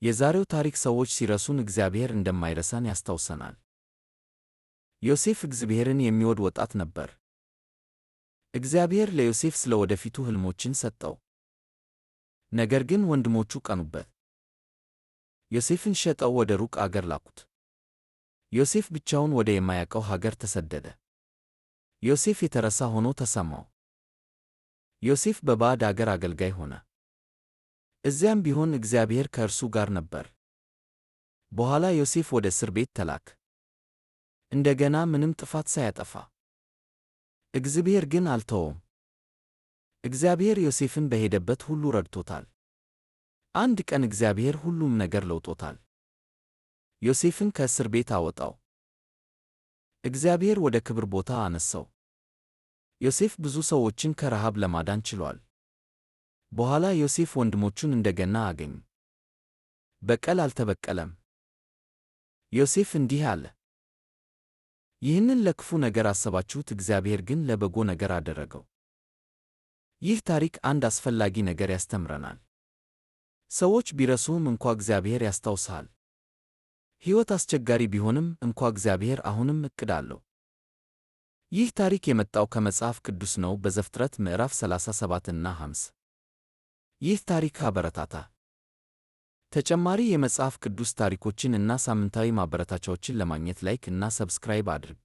የዛሬው ታሪክ ሰዎች ሲረሱን እግዚአብሔር እንደማይረሳን ያስታውሰናል። ዮሴፍ እግዚአብሔርን የሚወድ ወጣት ነበር። እግዚአብሔር ለዮሴፍ ስለ ወደፊቱ ሕልሞችን ሰጠው። ነገር ግን ወንድሞቹ ቀኑበት። ዮሴፍን ሸጠው ወደ ሩቅ አገር ላኩት። ዮሴፍ ብቻውን ወደ የማያውቀው ሀገር ተሰደደ። ዮሴፍ የተረሳ ሆኖ ተሰማው። ዮሴፍ በባዕድ አገር አገልጋይ ሆነ። እዚያም ቢሆን እግዚአብሔር ከእርሱ ጋር ነበር። በኋላ ዮሴፍ ወደ እስር ቤት ተላከ። እንደገና ምንም ጥፋት ሳያጠፋ። እግዚአብሔር ግን አልተወውም። እግዚአብሔር ዮሴፍን በሄደበት ሁሉ ረድቶታል። አንድ ቀን እግዚአብሔር ሁሉም ነገር ለውጦታል። ዮሴፍን ከእስር ቤት አወጣው። እግዚአብሔር ወደ ክብር ቦታ አነሳው። ዮሴፍ ብዙ ሰዎችን ከረሃብ ለማዳን ችሏል። በኋላ ዮሴፍ ወንድሞቹን እንደገና አገኘ። በቀል አልተበቀለም። ዮሴፍ እንዲህ አለ፣ ይህንን ለክፉ ነገር አሰባችሁት፣ እግዚአብሔር ግን ለበጎ ነገር አደረገው። ይህ ታሪክ አንድ አስፈላጊ ነገር ያስተምረናል። ሰዎች ቢረሱህም እንኳ እግዚአብሔር ያስታውስሃል። ሕይወት አስቸጋሪ ቢሆንም እንኳ እግዚአብሔር አሁንም ዕቅድ አለው። ይህ ታሪክ የመጣው ከመጽሐፍ ቅዱስ ነው፣ በዘፍጥረት ምዕራፍ 37 እና 50። ይህ ታሪክ አበረታታ። ተጨማሪ የመጽሐፍ ቅዱስ ታሪኮችን እና ሳምንታዊ ማበረታቻዎችን ለማግኘት like እና subscribe አድርግ።